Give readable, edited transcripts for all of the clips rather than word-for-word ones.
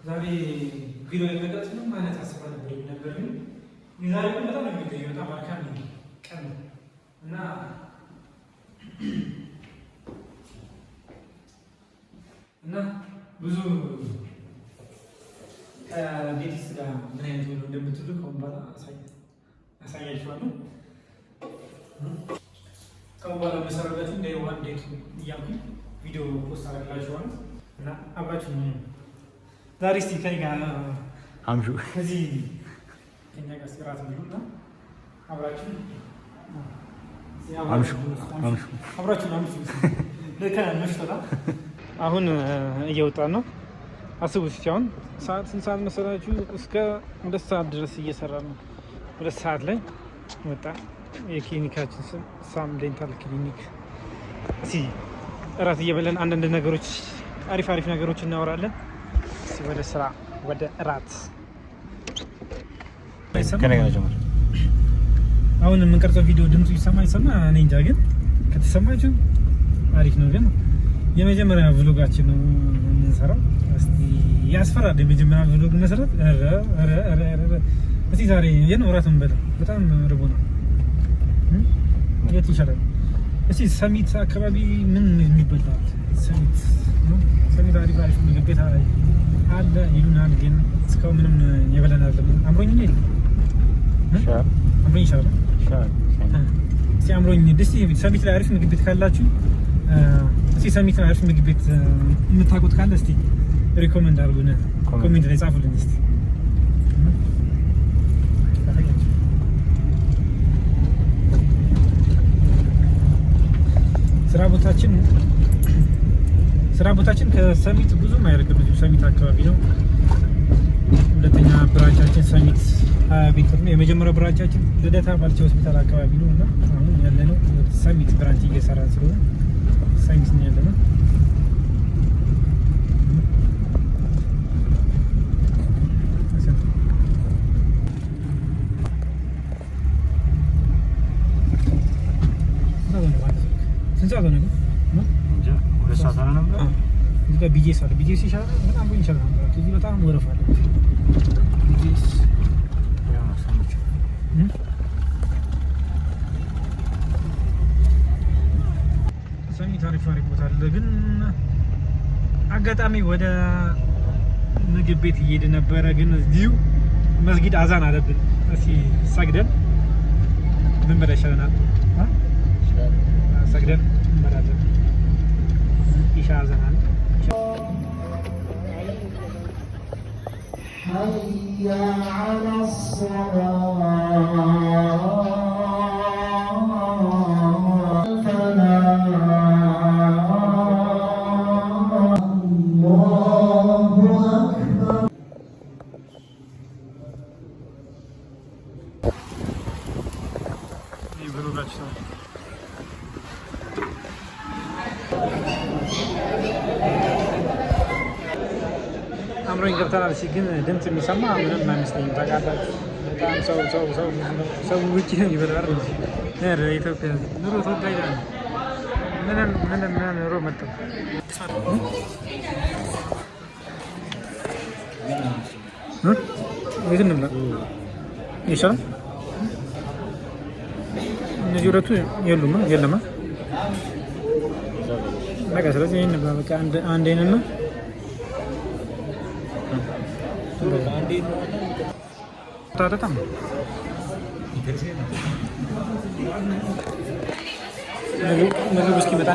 ዛሬ ቪዲዮ ለመቅረጽ ምንም አይነት ሀሳብ አልነበረኝም ነበር፣ ግን የዛሬ ቀን በጣም ነው የሚለየው። በጣም አድካሚ ቀን ነው እና ብዙ ከ dentist ጋር ምን አይነት ውሎ እንደምትሉ ከአሁን በኋላ አሳያችኋለሁ። ከአሁን በኋላ መሰረታችሁ day one, day two እያልኩኝ ቪዲዮ post አደርግላችኋለሁ እና አብራችሁ ዛሬ እስቲ ከእኔ ጋር አምሹ። ከዚህ ከእኛ ጋር እስኪ እራት ብሉ እና አብራችሁ አምሹ አምሹ። አብራችሁ አምሹ። መሽቶታ አሁን እየወጣን ነው። አስቡት እስኪ አሁን ሰዓት ስንት ሰዓት መሰላችሁ? እስከ 2 ሰዓት ድረስ እየሰራ ነው። 2 ሰዓት ላይ ወጣ። የክሊኒካችን ስም ሳም Dental Clinic። እስኪ እራት እየበለን አንዳንድ ነገሮች፣ አሪፍ አሪፍ ነገሮች እናወራለን። እስኪ ወደ ስራ፣ ወደ እራት። ከእኔ ጋር ጀምር። አሁን የምንቀርጸው ቪዲዮ ድምፁ ይሰማ ይሰማ እኔ እንጃ፣ ግን ከተሰማችሁ አሪፍ ነው። ግን የመጀመሪያ vlog ኣችን ነው የምንሰራው። እስቲ ያስፈራል የመጀመሪያ vlog መስራት። ኧረ ኧረ ኧረ ኧረ! እስቲ ዛሬ የት ነው እራት የምንበላው? በጣም ርቦናል። የት ይሻላል? እስቲ ሰሚት አካባቢ ምን የሚበላል? ሰሚት ነው። ሰሚት አሪፍ አሪፍ ምግብ ቤት አለ ይሉናል፣ ግን እስካሁን ምንም የበላን አይደለም። አምሮኝ ነው የለም፣ አምሮኝ ይሻላል። እስቲ አምሮኝ ደስ ሰሚት ላይ አሪፍ ምግብ ቤት ካላችሁ፣ እስቲ ሰሚት ላይ አሪፍ ምግብ ቤት የምታውቁት ካለ እስቲ recommend አድርጉን፣ comment ላይ ጻፉልን እስቲ። ስራ ቦታችን ከሰሚት ብዙም አይርቅም። እዚሁ ሰሚት አካባቢ ነው። ሁለተኛ branch ኣችን ሰሚት 20 ቤት ነው። የመጀመሪያው branch ኣችን ልደታ ባልቻ ሆስፒታል አካባቢ ነው እና አሁን ያለነው ሰሚት branch እየሰራን ስለሆነ ሰሚት ነው ያለነው። ስንት ሰዓት ሆነ ግን? 2 ሰዓት አልሆነም? እዚህ ጋር ቢጄስ አለ። ቢጄስ ይሻላል፣ በጣም ቆንጆ ይሻላል። እዚህ በጣም ወረፋ አለ። ቢጄስ ሰሚት አሪፍ አሪፍ ቦታ አለ። ግን አጋጣሚ ወደ ምግብ ቤት እየሄድ ነበረ፣ ግን እዚሁ መስጊድ አዛን አለብን። እስኪ ሰግደን ምን በላ ይሻለናል? ሰግደን እንበላለን። ኢሻ አዛን አለ። حي على الصلاة الفلاح الله أكبر. ይህ vlog ኣችን ነው። አምሮኝ ገብተናል። እስኪ ግን ድምፅ የሚሰማ ምንም አይመስለኝም። ታውቃላችሁ፣ በጣም ሰው ሰው ሰው ሰው ውጭ ነው የሚበላው አይደል? ኧረ ኢትዮጵያ ኑሮ ተወዳጅ ነው። ምንም ምንም ምንም ኑሮ መጣ። የት እንብላ ይሻላል? እነዚህ ሁለቱ የሉም፣ የለም። በቃ ስለዚህ ይሄን እንብላ። በቃ አንድ አንድ አይነት ነው። ታጠጣም ምግብ እስኪመጣ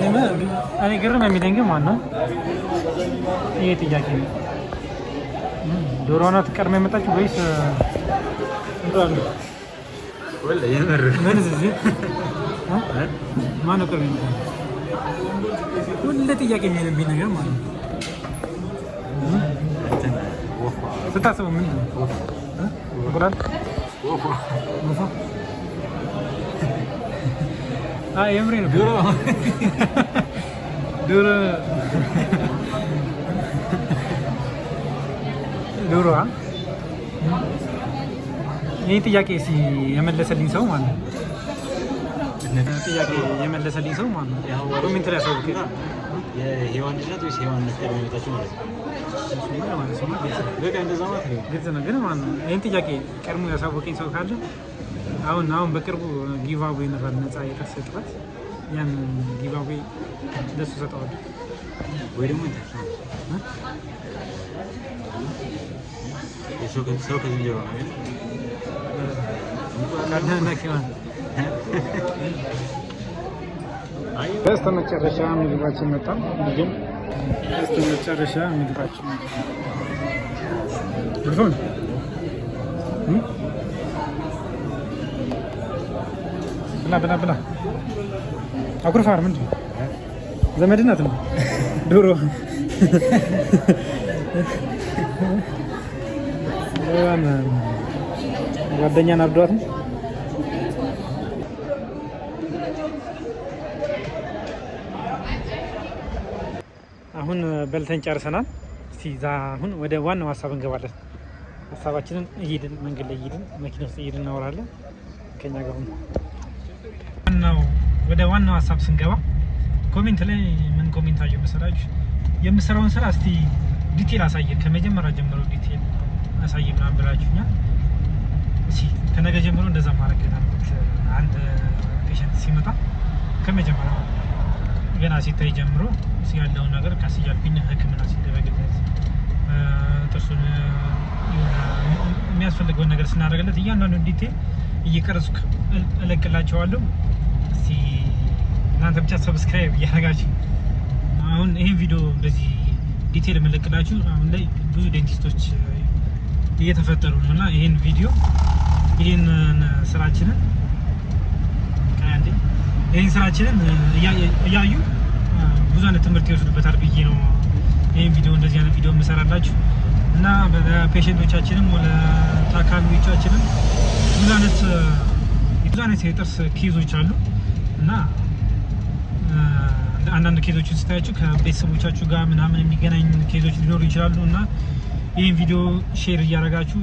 እኔ ግርም የሚለኝ ግን ማነው ይሄ ጥያቄ ነው። ዶሮ ናት ቀድማ የመጣችው ወይስ እንቁላል ነው? ምን እዚህ ማነው ቀድሞ የመጣው? ሁሌ ጥያቄ የሚሆንብኝ ነገር ማለት ነው። ስታስበው ምንድን ነው? እንቁላል፣ ወፏ? አይ የምሬ ነው። ዶሮ ዶሮ ዶሮ። ይህ ጥያቄ የመለሰልኝ ሰው ማለት ነው። ጥያቄ የመለሰልኝ ሰው ማለት ነው። Comment ላይ አሳውቅ። የሔዋን ልጅ ናት ወይስ ሔዋን ናት ቀድማ የመጣችው ማለት ነው? ግልጽ ነው። ግን ማለት ነው ይህን ጥያቄ ቀድሞ ያሳወቀኝ ሰው ካለ አሁን አሁን በቅርቡ giveaway ይኖራል፣ ነፃ የጥርስ እጥበት። ያን giveaway ለሱ ሰጠዋለሁ። ወይ ደግሞ ሰው ከዝንጀሮ ነው አይደል? በስተ መጨረሻ ምግባችን መጣ። ምግብ በስተ መጨረሻ ምግባችን መጣ። ግርፎን ብላ ብላ ብላ። አኩርፋር ምንድን ነው? ዘመድ ናት ነው ዶሮ ጓደኛን አብዷት ነው። አሁን በልተን ጨርሰናል። እስቲ አሁን ወደ ዋናው ሀሳብ እንገባለን። ሀሳባችንን እየሄድን መንገድ ላይ እየሄድን መኪና ውስጥ እየሄድን እናወራለን። ከኛ ጋር ሁኑ። ዋናው ወደ ዋናው ሀሳብ ስንገባ comment ላይ ምን comment አየሁ መሰላችሁ? የምሰራውን ስራ እስቲ detail አሳየን፣ ከመጀመሪያ ጀምሮ detail አሳየን ምናምን ብላችሁኛል። እስቲ ከነገ ጀምሮ እንደዛ ማድረግ አለበት። አንድ patient ሲመጣ ከመጀመሪያው ገና ሲታይ ጀምሮ ያለውን ነገር ቀስ እያልኩኝ ሕክምና ሲደረግለት ጥርሱን የሚያስፈልገውን ነገር ስናደርግለት እያንዳንዱ detail እየቀረጽኩ እለቅላቸዋለሁ። እስቲ እናንተ ብቻ subscribe እያደረጋችሁ አሁን ይህን ቪዲዮ እንደዚህ detail የምለቅላችሁ አሁን ላይ ብዙ dentist ኦች እየተፈጠሩ ነው እና ይህን ቪዲዮ ይህን ስራችንን ይህን ስራችንን እያዩ ብዙ አይነት ትምህርት ይወስዱበታል ብዬ ነው ይህን ቪዲዮ እንደዚህ አይነት ቪዲዮ የምሰራላችሁ እና ለ patient ኦቻችንም ለታካሚዎቻችንም ብዙ አይነት የጥርስ case ኦች አሉ እና አንዳንድ case ኦችን ስታያችሁ ከቤተሰቦቻችሁ ጋር ምናምን የሚገናኝ case ኦች ሊኖሩ ይችላሉ እና ይህን ቪዲዮ share እያደረጋችሁ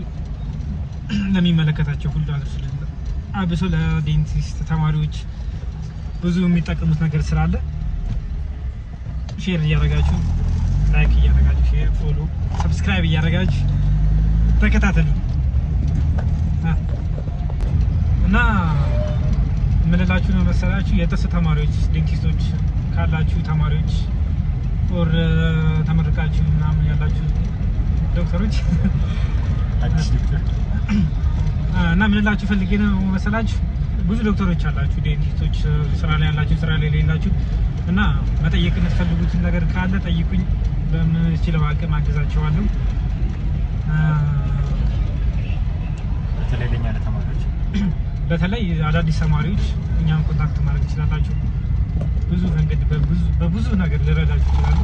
ለሚመለከታቸው ሁሉ አድርሱልን። አብሶ ለ dentist ተማሪዎች ብዙ የሚጠቀሙት ነገር ስላለ share እያደረጋችሁ like እያደረጋችሁ share፣ follow፣ subscribe እያደረጋችሁ ተከታተሉ እና የምንላችሁ ነው መሰላችሁ የጥርስ ተማሪዎች dentist ኦች ካላችሁ ተማሪዎች or ተመርቃችሁ ምናምን ያላችሁ ዶክተሮች እና ምንላችሁ ፈልጌ ነው መሰላችሁ ብዙ ዶክተሮች አላችሁ፣ dentist ኦች ስራ ላይ ያላችሁ፣ ስራ ላይ የሌላችሁ እና መጠየቅ የምትፈልጉትን ነገር ካለ ጠይቁኝ። በምችለው አቅም አግዛችኋለሁ። በተለይ ለኛ ለተማሪዎች፣ በተለይ አዳዲስ ተማሪዎች እኛን contact ማድረግ ትችላላችሁ። ብዙ መንገድ በብዙ ነገር ልረዳችሁ ይችላሉ።